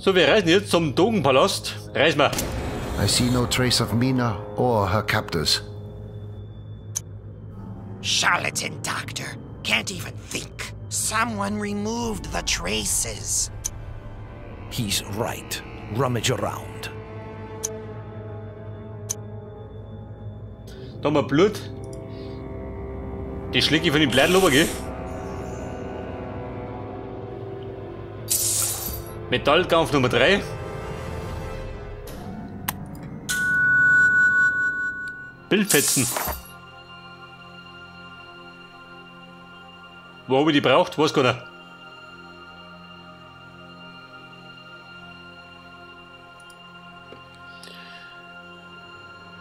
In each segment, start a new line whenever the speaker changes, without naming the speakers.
So, wir reisen jetzt zum Dogenpalast. Reisen wir.
I see no trace of Mina or her captors.
Charlatan doctor. Can't even think. Someone removed the traces.
He's right. Rummage around.
Da haben wir Blut. Die Schläge von den Blättern runter, gell? Metallkampf Nummer 3. Bildfetzen. Wo habe ich die braucht? Weiß keiner.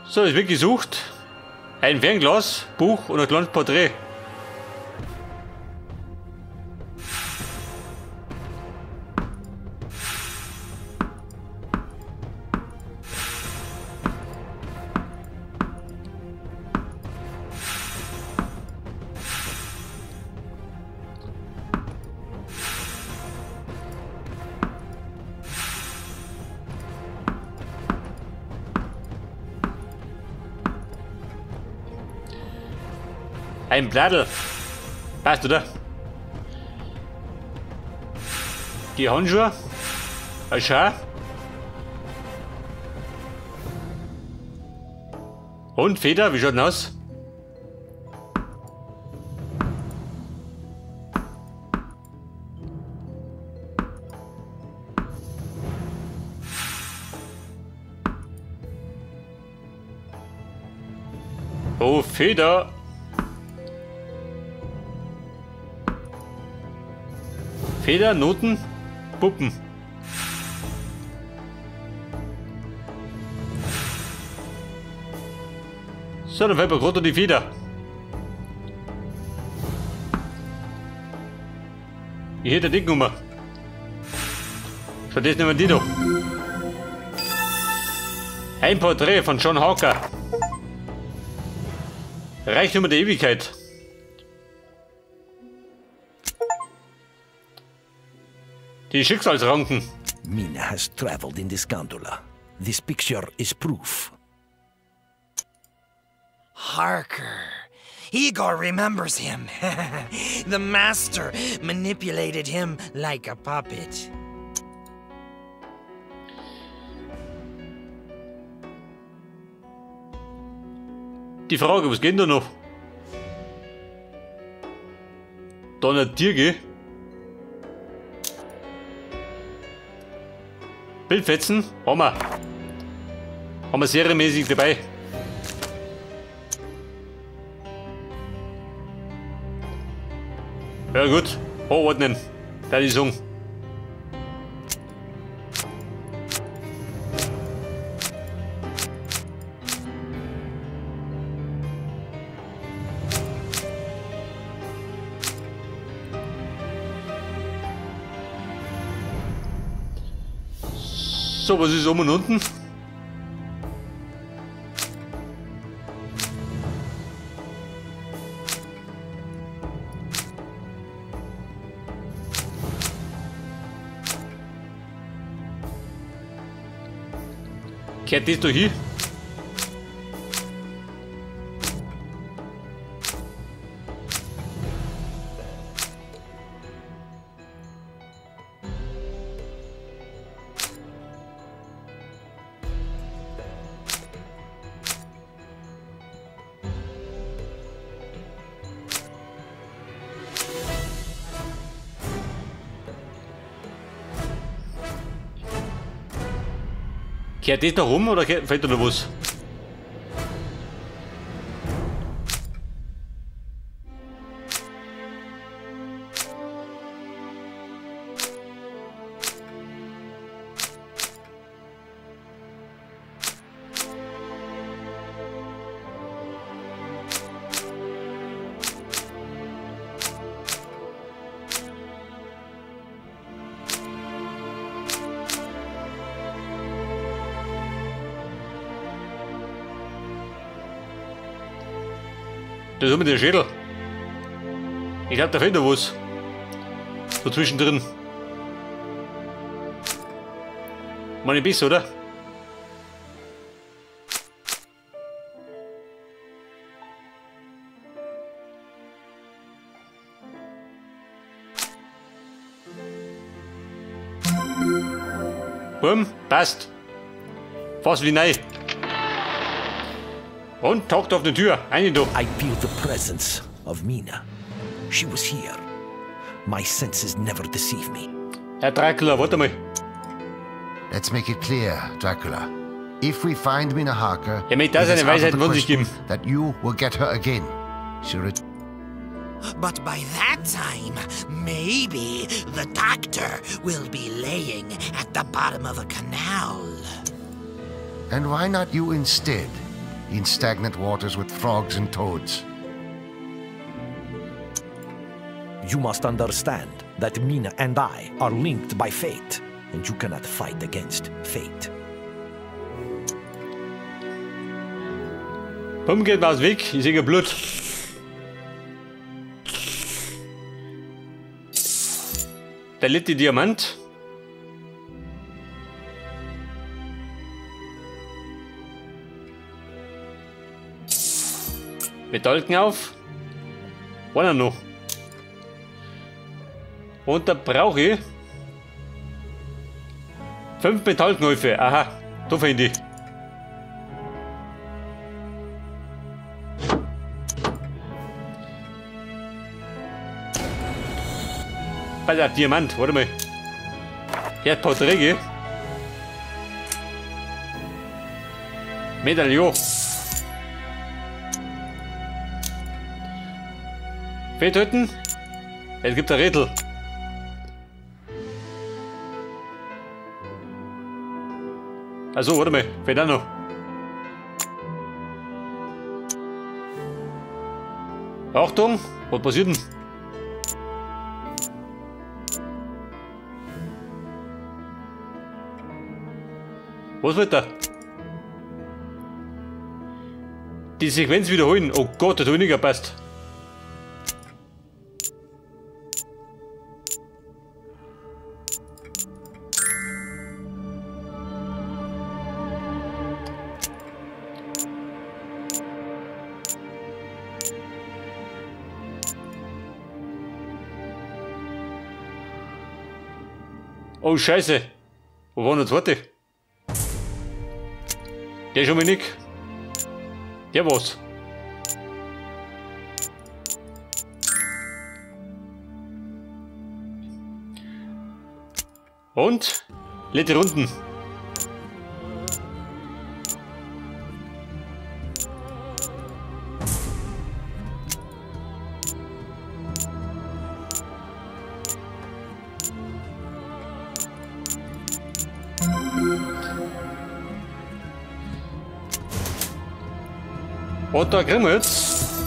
So, es wird gesucht. Ein Fernglas, Buch und ein kleines Porträt. Ein Bladel. Passt, oder? Die Handschuhe. Ein Schar. Und Feder, wie schaut denn aus? Oh, Feder. Feder, Noten, Puppen. So, dann fällt mir gerade die Feder. Ich hätte die Nummer. Stattdessen nehmen wir die da. Ein Porträt von John Hawker. Reichtum der Ewigkeit. Die Schicksalsranken.
Mina has traveled in this gondola. This picture is proof.
Harker. Igor remembers him. The master manipulated him like a puppet.
Die Frage, was geht denn da noch? Da nicht dir, gell? Bildfetzen haben wir. Haben wir serienmäßig dabei. Ja gut, anordnen. Da die Song. So, was ist oben und unten? Kehrt das da hin? Kehrt das da rum oder fällt da noch was? Das ist mit dem Schädel. Ich glaube, da fehlt noch was. So zwischendrin. Meine Biss, oder? Bumm, passt. Fast wie neu. Und taucht auf die Tür. Eine da.
I feel the presence of Mina. She was here. My senses never deceive me.
Herr Dracula, warte mal.
Let's make it clear, Dracula. If we find Mina Harker,
Er möchte da
it is
seine
out of
Weisheiten
the
von sich
question
geben.
that you will get her again. She'll
But by that time, maybe the doctor will be laying at the bottom of a canal.
And why not you instead? In stagnant waters with frogs and toads.
You must understand that Mina and I are linked by fate, and you cannot fight against fate.
Bumm, geht mal aus dem Weg. Ich sehe Blut. Der letzte Diamant. Metallken auf. Einer noch. Und da brauche ich 5 Metallknäufe. Aha, da finde ich. Bei der Diamant, warte mal. Erdporträge. Medaillon. Fehlt Es gibt ein Rätsel. Also, warte mal, fehlt auch noch. Achtung, was passiert denn? Was wird da? Die Sequenz wiederholen. Oh Gott, das hat nicht gepasst. Oh Scheiße. Wo war denn der zweite? Der schon mal nicht. Der war's. Und letzte Runden. Und da kriegen wir jetzt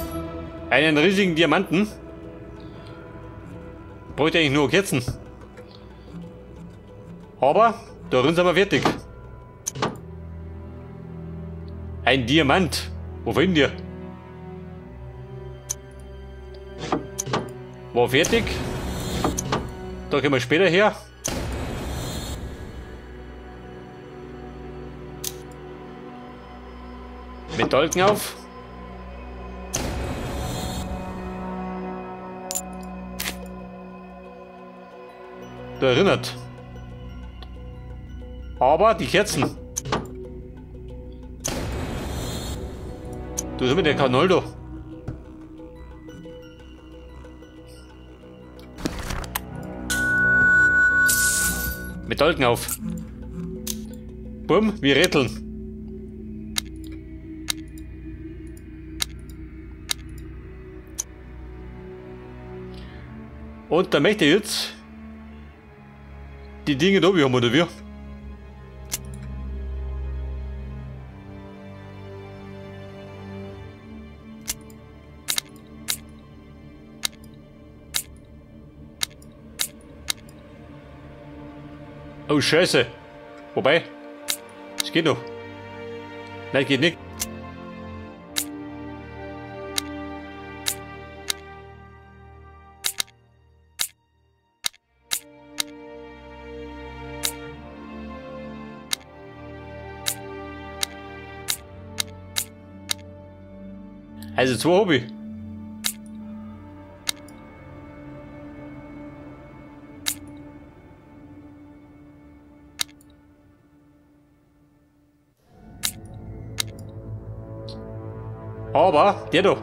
einen riesigen Diamanten. Bräuchte eigentlich nur Kerzen. Aber darin sind wir fertig. Ein Diamant. Wo finden wir? War fertig. Da kommen wir später her. Metallken auf. Da erinnert. Aber die Kerzen. Du bist mit der Canoldo. Metallken auf. Bumm, wir rätseln. Und da möchte ich jetzt die Dinge da haben, oder wie? Oh Scheiße. Wobei, es geht noch. Nein, geht nicht. Also 2 hab ich. Aber der da.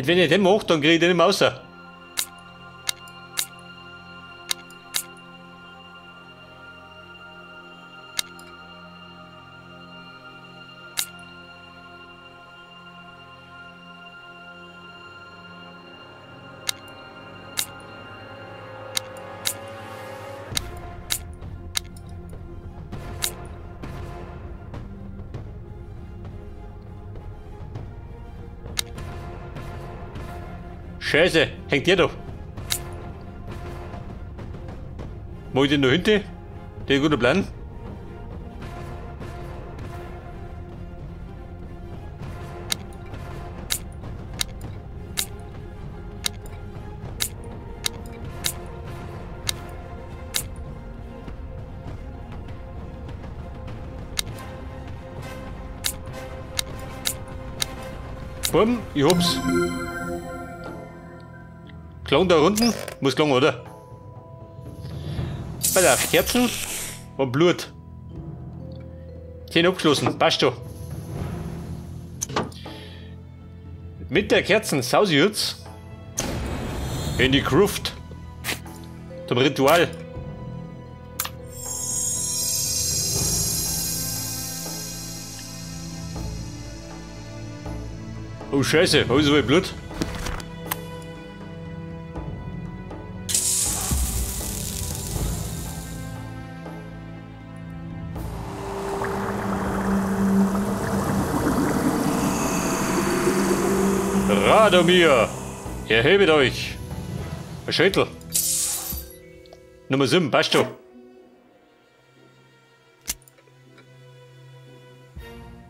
Wenn ich den mache, dann kriege ich den nicht mehr raus. Scheiße, hängt der doch. Mach ich den da hinten? Der ist guter Plan. Bumm, ich hab's. Klon da unten? Muss klon, oder? Pass auf, Kerzen und Blut. 10 abgeschlossen, passt schon. Mit der Kerzen saus ich jetzt in die Gruft. Zum Ritual. Oh Scheiße, hab ich so viel Blut? Radomir, erhebet euch! Ein Schädel. Nummer 7, passt schon.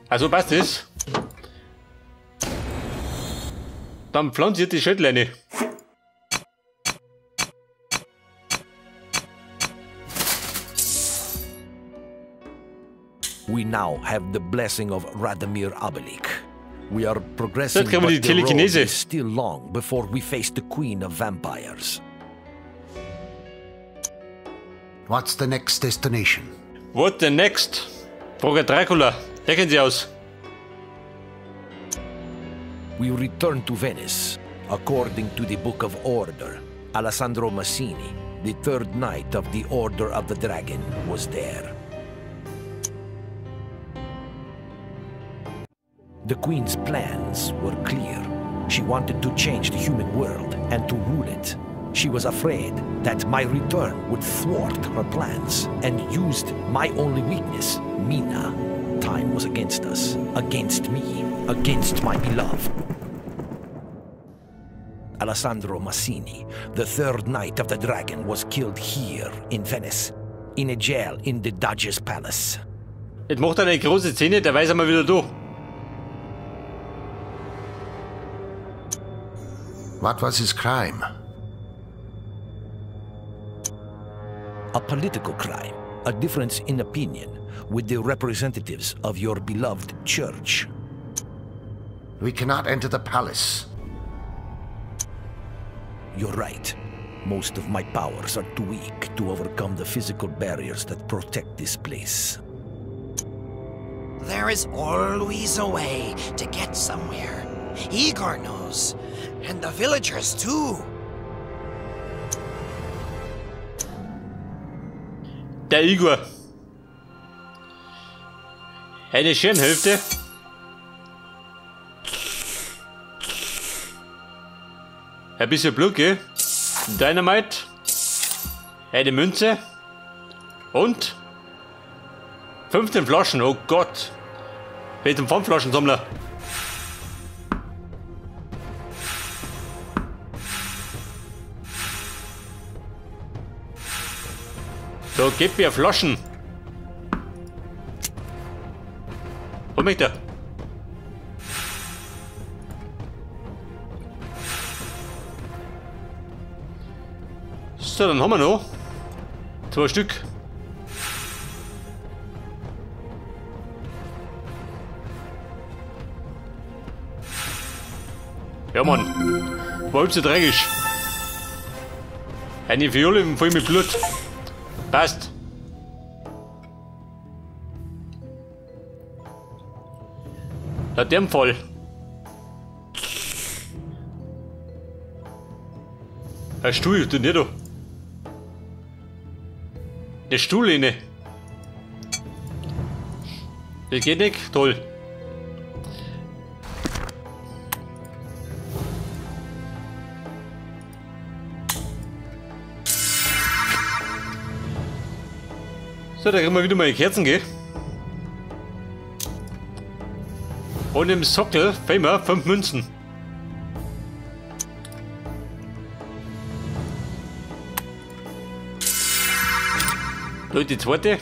Also passt es. Dann pflanzt ihr die Schädel rein.
We now have the blessing of Radomir Abelik. We are progressing,
but
but the road is still long before we face the Queen of Vampires.
What's the next destination?
What the next? Frage Dracula. Der kennt sich aus.
We return to Venice. According to the Book of Order, Alessandro Massini, the third knight of the Order of the Dragon, was there. The Queen's plans were clear. She wanted to change the human world and to rule it. She was afraid that my return would thwart her plans and used my only weakness, Mina. Time was against us, against me, against my beloved. Alessandro Massini, the third knight of the Dragon, was killed here in Venice, in a jail in the Doge's Palace.
Jetzt macht er eine große Szene, der weiß einmal wieder da.
What was his crime?
A political crime, a difference in opinion with the representatives of your beloved church.
We cannot enter the palace.
You're right. Most of my powers are too weak to overcome the physical barriers that protect this place.
There is always a way to get somewhere. Igor knows, and the villagers too.
Der Igor. Eine Schirnhälfte. Ein bisschen Blut, gell? Dynamite. Eine Münze. Und 15 Flaschen, oh Gott. Mit dem Pfandflaschensammler. So, gebt mir Flaschen. Wo möchte er? So, dann haben wir noch 2 Stück. Ja, Mann. War halb so tragisch. Eine Fiole voll mit Blut. Passt. Na, dem Fall. Ein Stuhl, du nicht da. Eine Stuhllehne. Das geht nicht. Toll. So, da kriegen wir wieder mal die Kerzen, gell? Und im Sockel fehlen wir 5 Münzen. So, die zweite.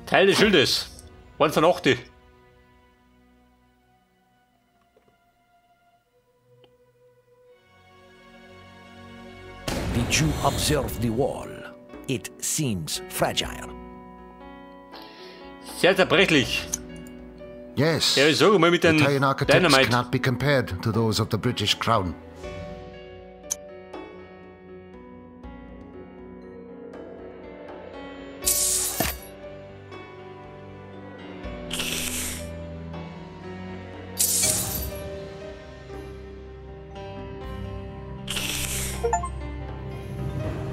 Teil des Schildes. 1 von 8.
Did you observe the wall? It seems fragile.
Sehr zerbrechlich.
Yes.
Ja, ich sage mal mit den
Italian architects
Dynamite.
Cannot be compared to those of the British Crown.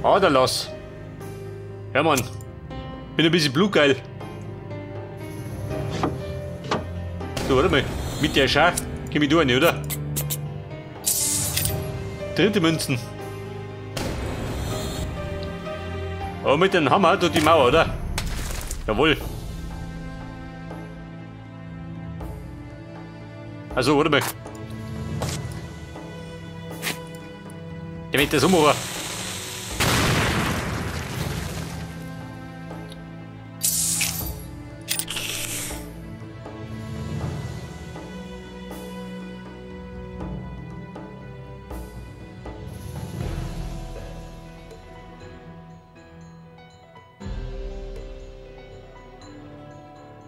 Ah, da lass. Ja, Mann. Bin ein bisschen blutgeil. So, warte mal. Mit der Schar komm ich da rein, oder? Dritte Münzen. Aber mit dem Hammer tut die Mauer, oder? Jawohl. Also, warte mal. Der wird das ummachen.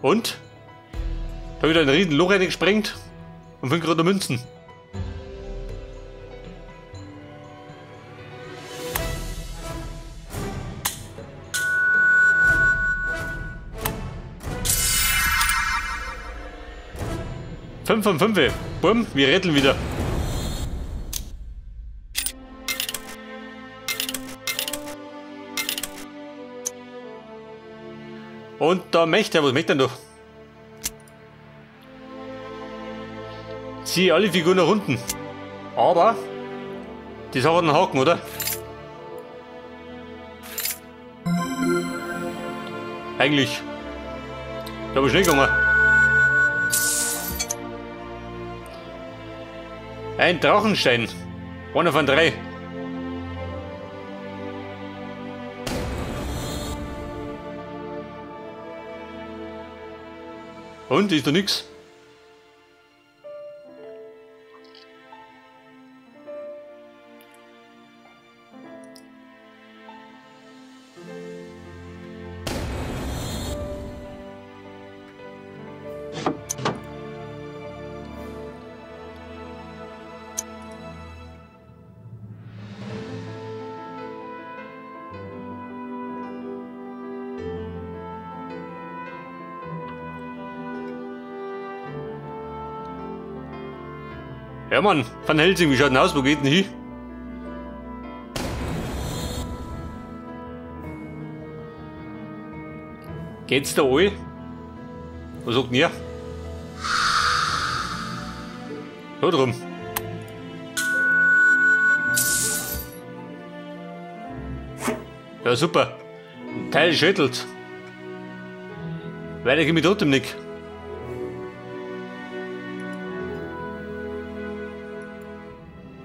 Und? Da wieder ein riesen Loch reingesprengt und 5 gerade Münzen. Fünf von 5. Bumm, wir retteln wieder. Und da möchte er, was möchte er denn da? Ziehe alle Figuren nach unten. Aber das hat einen Haken, oder? Eigentlich. Da hab ich schnell gegangen. Ein Drachenstein. Einer von 3. Und ist da nix? Ja Mann, Van Helsing, wie schaut denn aus? Wo geht denn hin? Geht's da all? Was sagt denn ihr? So drum. Ja, super. Teil schüttelt. Weiter geht mit trotzdem nicht.